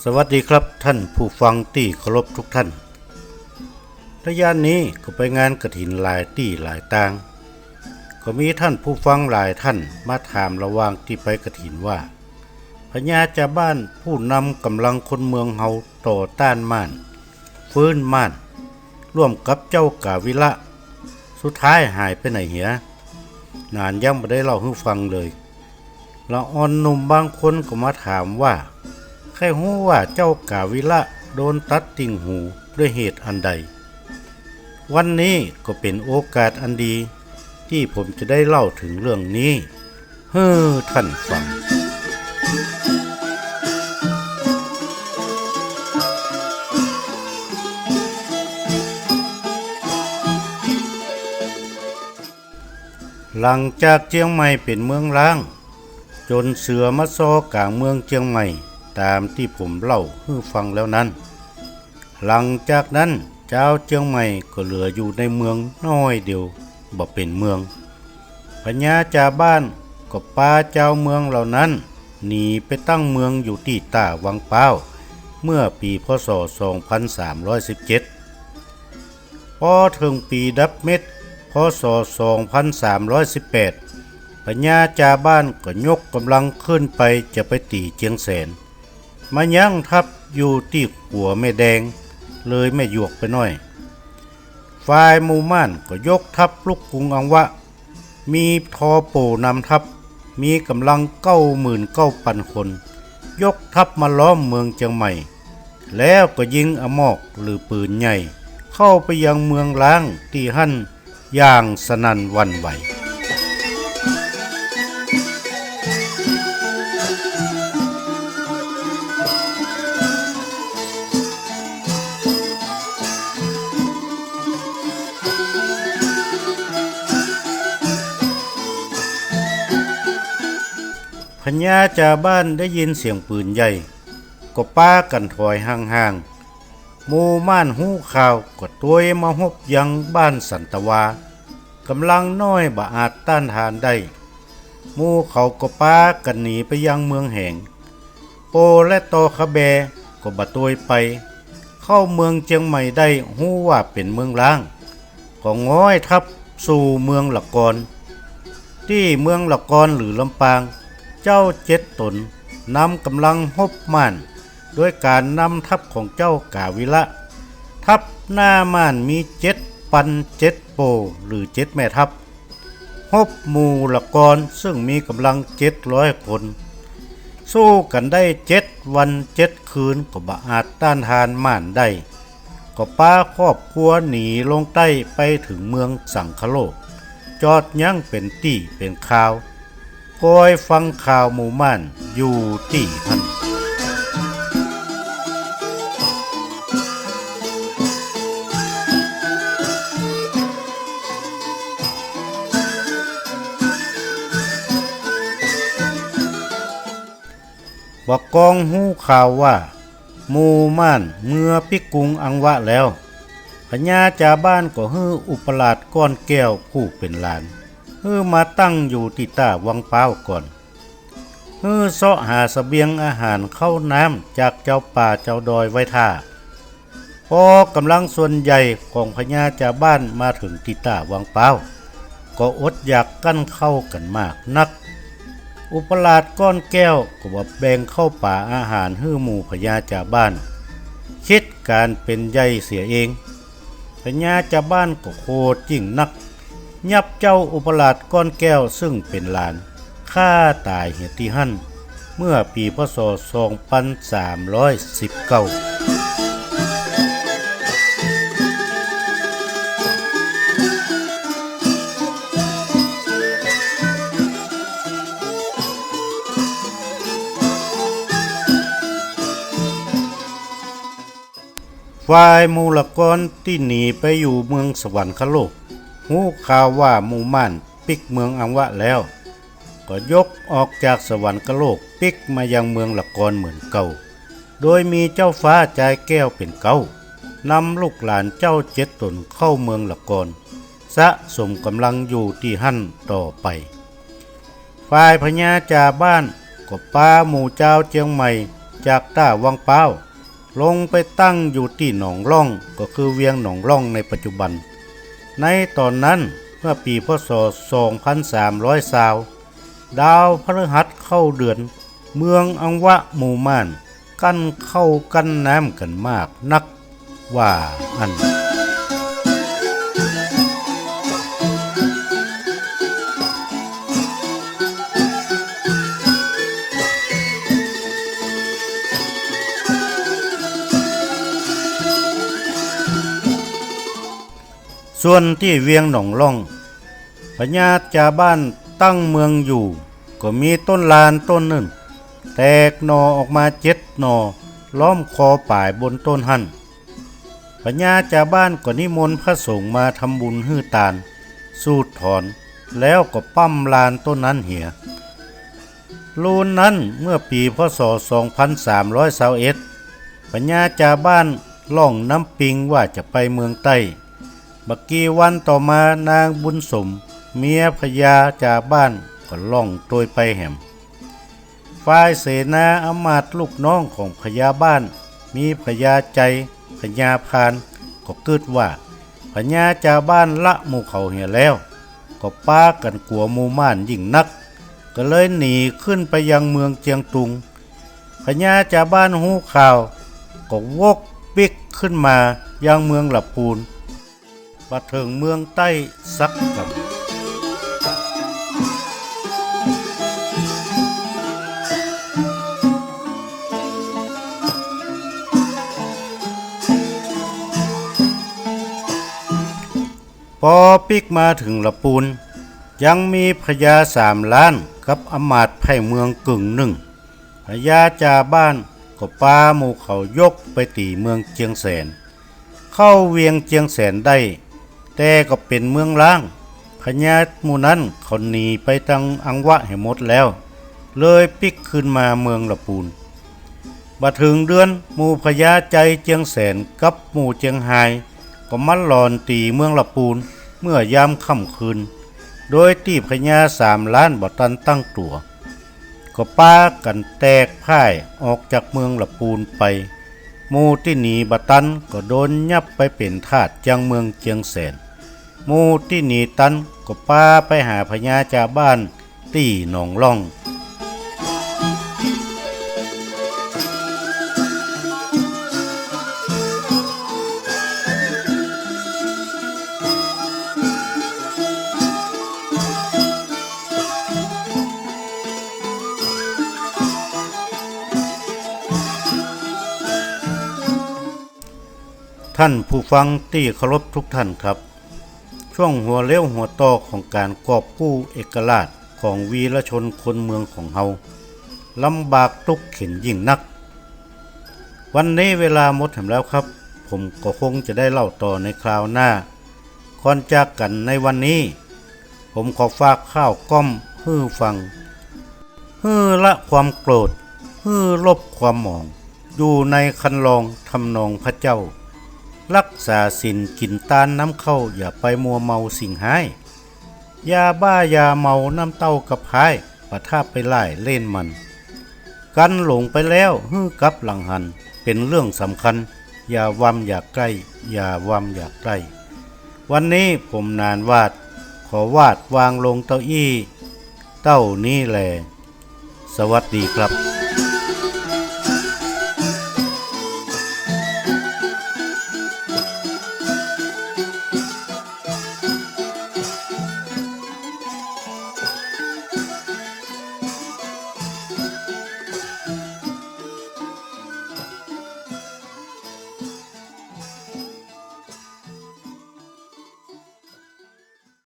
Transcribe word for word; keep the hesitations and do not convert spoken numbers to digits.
สวัสดีครับท่านผู้ฟังตี้เคารพทุกท่าน ระยะนี้ก็ไปงานกฐินหลายตี้หลายตาง ก็มีท่านผู้ฟังหลายท่านมาถามระหว่างตี้ไปกฐินว่า พญาจ่าบ้านผู้นำก๋ำลังคนเมืองเฮาต่อต้านม่าน ฟื้นม่าน ร่วมกับเจ้ากาวิละ สุดท้ายหายไปไหนเหีย หนานยังบ่ได้เล่าหื้อฟังเลย ละอ่อนหนุ่มบางคนก็มาถามว่า ใค่ฮู้ว่าเจ้ากาวิละโดนตัดติ่งหูด้วยเหตุอันใด วันนี้ก็เป๋นโอกาสอันดี ตี้ผมจะได้เล่าเถิงเรื่องนี้หื้อท่านฟัง หลังจากเจียงใหม่เป๋นเมืองร้าง จ๋นเสือมาซอกลางเมืองเจียงใหม่ ต๋ามตี้ผมเล่าหื้อฟังแล้วนั้น หลังจากนั้นจาวเจียงใหม่ก็เหลืออยู่ในเมืองน้อยเดียว บ่เป๋นเมือง พญาจ่าบ้านก็ปาจาวเมืองเหล่านั้นหนีไปตั้งเมืองอยู่ตี้ต้าวังป๊าว เมื่อปี๋ พ.ศ. สองพันสามร้อยสิบเจ็ด ปอเถิงปี๋ดับเม็ด พ.ศ. สองพันสามร้อยสิบแปด พญาจ่าบ้านก็ยกก๋ำลังขึ้นไปจะไปตี๋เจียงแสน มายั้งทัพอยู่ตี้ขัวแม่แดง เลยแม่หยวกไปหน้อย ฝ่ายหมู่ม่านก็ยกทัพลุกกรุงอังวะ มีทอโป่นำทัพ มีก๋ำลังเก้าหมื่นเก้าปันคน ยกทัพมาล้อมเมืองเจียงใหม่ แล้วก็ยิงอะมอกหรือปืนใหญ่ เข้าไปยังเมืองร้างตี้หั้นอย่างสนั่นหวั่นไหว พญาจ่าบ้านได้ยินเสียงปืนใหญ่ ก็ปากั๋นถอยห่างๆ หมู่ม่านฮู้ข่าวก็ตวยมาฮบยังบ้านสันตะวา ก๋ำลังน้อยบ่อาจต้านทานได้ หมู่เขาก็ปากั๋นหนีไปยังเมืองแหง โปและตอคะแบก็บ่ตวยไป เข้าเมืองเจียงใหม่ได้ฮู้ว่าเป๋นเมืองร้าง ก็ง้อยทัพสู่เมืองละกอน ตี้เมืองละกอนหรือลำปาง เจ้าเจ็ดต๋นนำก๋ำลังฮบม่าน โดยก๋านนำทัพของเจ้ากาวิละ ทัพหน้าม่านมีเจ็ดปันเจ็ดโป่หรือเจ็ดแม่ทัพ ฮบหมู่ละกอนซึ่งมีก๋ำลังเจ็ดร้อยคน สู้กั๋นได้เจ็ดวันเจ็ดคืนก็บ่อาจต้านทานม่านได้ ก็ปาครอบครัวหนีลงใต้ไปเถิงเมืองสังคโลก จอดยั้งเป๋นตี้เป๋นคาว คอยฟังข่าวหมู่ม่านอยู่ตี้หั้น บ่ากองฮู้ข่าวว่า หมู่ม่านเมือปิ๊กกรุงอังวะแล้ว พญาจ่าบ้านก็หื้ออุปราชก้อนแก้วผู้เป๋นหลาน หื้อมาตั้งอยู่ตี้ต้าวังป๊าวก่อน หื้อเซาะหาเสบียงอาหารข้าวน้ำจากจาวป่าจาวดอยไว้ท่า ปอกำลังส่วนใหญ่ของพญาจ่าบ้านมาเถิงตี้ต้าวังป๊าว ก็อดอยากกั้นข้าวกั๋นมากนัก อุปราชก้อนแก้วก็บ่แบ่งข้าวป๋าอาหารหื้อหมู่พญาจ่าบ้าน คิดก๋านเป๋นใหญ่เสียเอง พญาจ่าบ้านก็โขดยิ่งนัก ยับเจ้าอุปราชก้อนแก้วซึ่งเป๋นหลาน ฆ่าต๋ายเหียตี้หั้น เมื่อปี๋ พ.ศ. สองปันสามร้อยสิบเก้า ฝ่ายหมู่ละกอนตี้หนีไปอยู่เมืองสวรรคโลก ฮู้ข่าวว่าหมู่ม่านปิ๊กเมืองอังวะแล้ว ก็ยกออกจากสวรรคโลกปิ๊กมายังเมืองละกอนเหมือนเก่า โดยมีเจ้าฟ้าจายแก้วเป๋นเก๊า นำลูกหลานเจ้าเจ็ดต๋นเข้าเมืองละกอน สะสมกำลังอยู่ตี้หั้นต่อไป ฝ่ายพญาจ่าบ้านก็ปาหมู่จาวเจียงใหม่ จากต้าวังป๊าว ลงไปตั้งอยู่ตี้หนองล่อง ก็คือเวียงหนองล่องในปัจจุบัน ในต๋อนนั้นเมื่อปี๋ พ.ศ. สองพันสามร้อยซาว ดาวพฤหัสเข้าเดือน เมืองอังวะหมู่ม่าน กั้นข้าวกั้นน้ำกั๋นมากนัก ว่าอั้น ส่วนตี้เวียงหนองล่อง พญาจ่าบ้านตั้งเมืองอยู่ ก็มีต้นลานต้นนึ่ง แตกหน่อออกมาเจ็ดหน่อ ล้อมคอป๋ายบนต้นหั้น พญาจ่าบ้านก็นิมนต์พระสงฆ์มาทำบุญหื้อตาน สูดถอน แล้วก็ปั้มลานต้นนั้นเหีย ลูนนั้นเมื่อปี๋ พ.ศ. สองพันสามร้อยซาวเอ็ด พญาจ่าบ้านล่องน้ำปิงว่าจะไปเมืองใต้ บ่กี่วันต่อมานางบุญสม เมียพญาจ่าบ้านก็ล่องตวยไปแหม ฝ่ายเสนาอำมาตย์ลูกน้องของพญาบ้าน มีพญาใจ๋ พญาพาน ก็กึ๊ดว่า พญาจ่าบ้านละหมู่เขาเหียแล้ว ก็ปากั๋นกั๋วหมู่ม่านยิ่งนัก ก็เลยหนีขึ้นไปยังเมืองเจียงตุง พญาจ่าบ้านฮู้ข่าว ก็วกปิ๊กขึ้นมายังเมืองละปูน บ่เถิงเมืองใต้สักกำ ปอปิ๊กมาเถิงละปูน ยังมีพญาสามล้านกับอำมาตย์ไพร่เมืองกึ่งนึ่ง พญาจ่าบ้านก็ปาหมู่เขายกไปตี๋เมืองเจียงแสน เข้าเวียงเจียงแสนได้ แต่ก็เป๋นเมืองร้าง พญาหมู่นั้นเขาหนีไปตังอังวะเหียหมดแล้ว เลยปิ๊กคืนมาเมืองละปูน บ่เถิงเดือน หมู่พญาใจ๋เจียงแสนกับหมู่เจียงฮาย ก็มาหลอนตี๋เมืองละปูน เมื่อยามค่ำคืน โดยตี้พญาสามล้านบ่ตันตั้งตั๋ว ก็ปากั๋นแตกพ่ายออกจากเมืองละปูนไป หมู่ตี้หนีบ่ตันก็โดนยับไปเป๋นทาสยังเมืองเจียงแสน หมู่ตี้หนีตันก็ปาไปหาพญาจ่าบ้านตี้หนองล่อง ท่านผู้ฟังตี้เคารพทุกท่านครับ ช่วงหัวเลี้ยวหัวต่อของก๋านกอบกู้เอกราชของวีรชนคนเมืองของเฮา ลำบากตุ๊กข์เข็ญยิ่งนัก วันนี้เวลาหมดแหมแล้วครับ ผมก็คงจะได้เล่าต่อในคราวหน้า ก่อนจากกั๋นในวันนี้ ผมขอฝากค่าวก้อมหื้อฟัง หื้อละความโกรธ หื้อลบความหมอง อยู่ในคันลองทำนองพระเจ้า รักษาศีลกิ๋นตานน้ำเข้า อย่าไปมัวเมาสิ่งฮ้าย ยาบ้ายาเมานำเต้ากับฮ้าย บ่ถ้าไปหล่ายเล่นมัน กันหลงไปแล้วหื้อกลับหลังหัน เป๋นเรื่องสำคัญ อย่าวำอย่าใก้ อย่าวำอย่าใก้ วันนี้ผมหนานหวาด ขอวาดวางลงเต้าอี้ เต้านี้แล สวัสดีครับ